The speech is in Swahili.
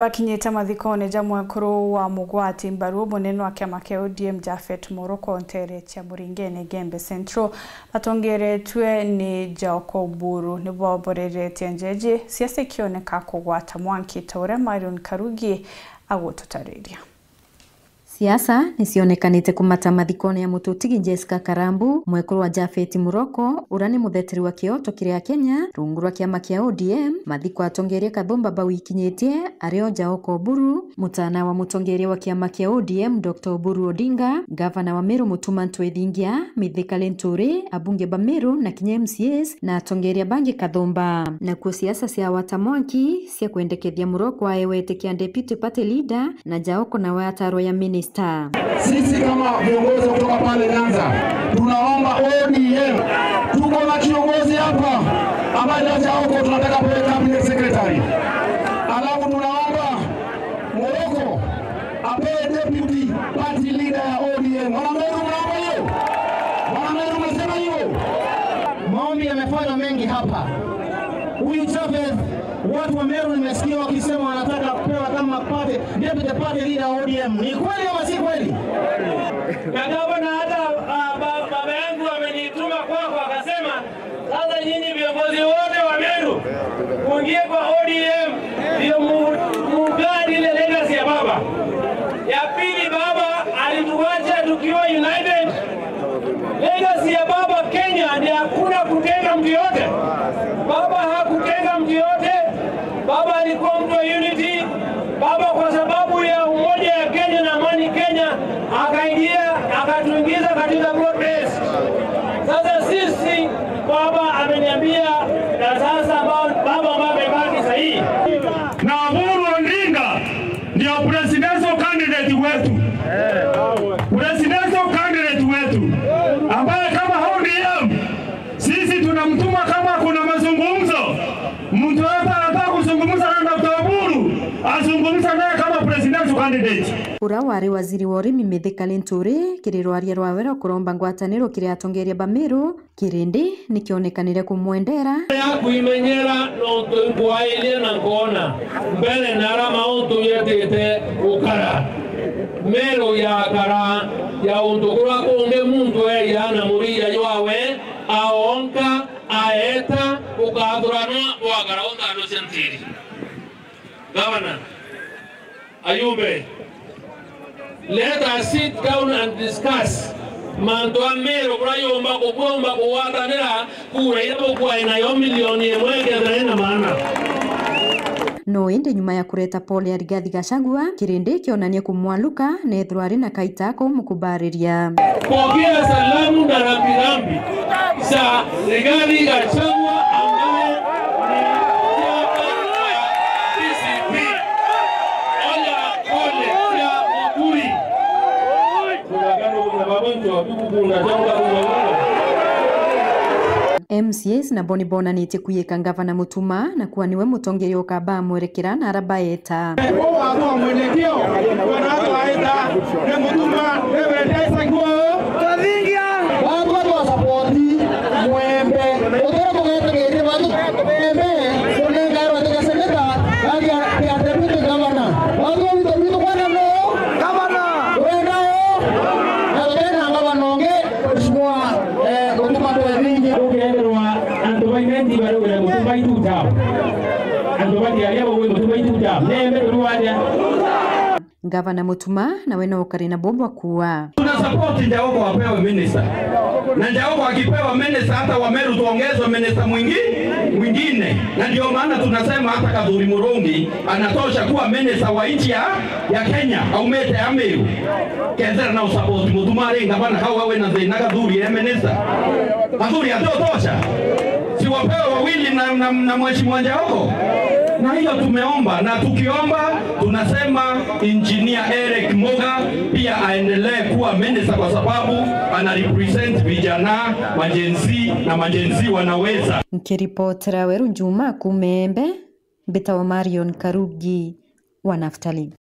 Bakinyita mathikone ja mwekuru wa mugwati mbaru munene wa kiama kia ODM Japhet Moroko ntere cha Muringene Gembe Central batongeretwe ni Jaoko Oburu nibo boreretie njeje siasa ikioneka kugwata mwanki ta uria Marion Karugi agututariria. Siasa nicionekanite kumata mathikone ya mututigi Jessica Karambu mwekuru wa Japhet Muroko uria ni mutheteri wa kioto kiria Kenya rungu rwa kiama kia ODM mathiko atongeria Kathumba bawikinyitie ario Jaoko Oburu mutana wa mutongeria wa kiama kia ODM Dr. Oburu Odinga gavana wa Meru Mutuma Ntwethingia Mithika Linturi abunge ba Meru na kinya MCAs na atongeria bangi Kathumba. Nakuo siasa cia watamwanki cia kwendekethia Muroko aewete deputy party leader na Jaoko nawe atarwo ya minister. Sisi kama viongozi kutoka pale Nyanza tunaomba ODM, tuko na kiongozi hapa ambaye Jaoko tunataka kuwe cabinet secretary, alafu tunaomba Moroko apewe deputy party leader ya ODM. Wana Meru mnaomba hiyo? Wana Meru mnasema hiyo? Maombi yamefanywa mengi hapa. Huyu Chavez, watu wa Meru nimesikia wakisema wanataka kupewa kama party deputy party leader ODM. Ni kweli ama si kweli? Na gavana hata baba yangu amenituma kwako akasema sasa nyinyi viongozi wote wa Meru muingie kwa ODM ndio muungane ile legacy ya baba. Ya pili, baba alituacha tukiwa united. Legacy ya baba Kenya ni hakuna kutenga mtu yote. Baba hakutenga mtu yote. Baba alikuwa mtu wa unity. Baba kwa sababu ya umoja ya Kenya na amani Kenya akaingia akatuingiza katika protest. Sasa sisi baba ameniambia na sasa baba ambaye amebaki sahihi. Na Oburu Odinga ndio presidential candidate wetu. Presidential candidate wetu ambaye kama ODM sisi tunamtuma kama kuna mazungumzo. Mtu hapa anataka kuzungumza na Dr. Oburu, azungumza naye kama presidential candidate. Ura wari waziri wa urimi Mithika Linturi kiriro aria rwawero kuromba ngwataniro kiria atongeria ba Meru kirindi nikionekanire kumwendera ya kuimenyera no tukwailie na nkona mbele nara mauntu yetete ukara Meru ya kara ya untukura kunge muntu eyana muria ywawe aonka aeta ukathurana wagara undano sentiri. Governor Ayube, let us sit down and discuss manto a Meru kurayomba kukwomba kuwatanira kura ira inayo milioni imwe kethira maana. No indi nyuma ya kureta pole ya Rigathi Gachagua kirindi kionania kumwaluka nethro ari na kaitako mukubariria. Pokea salamu na rambirambi za Rigathi Gachagua ambaye ni DCP. Oya pole ya Muturi. MCAs na Boni Bona nite kuyeka ngavana Mutuma na kuwa niwe mutongeria ukaba mwerekera na arabaeta. Gavana Mutuma na wena ukarina bobo kuwa tuna support Jaoko apewe minister, na Jaoko akipewa minister hata wa Meru tuongezwe minister mwingine, na ndio maana tunasema hata Kathuri Murungi anatosha kuwa minister wa nchi ya Kenya aumete ya Meru kenzera na support Mutuma renga bana hawa wewe na zina Kathuri ya minister Kathuri atotosha si wapewe wawili na mheshimiwa Jaoko. Na hiyo tumeomba, na tukiomba tunasema Engineer Eric Moga pia aendelee kuwa minister kwa sababu ana represent vijana majenzi na majenzi wanaweza. Nkiripotera Weru Juma kumembe mbita wa Marion Karugi wa Naftali.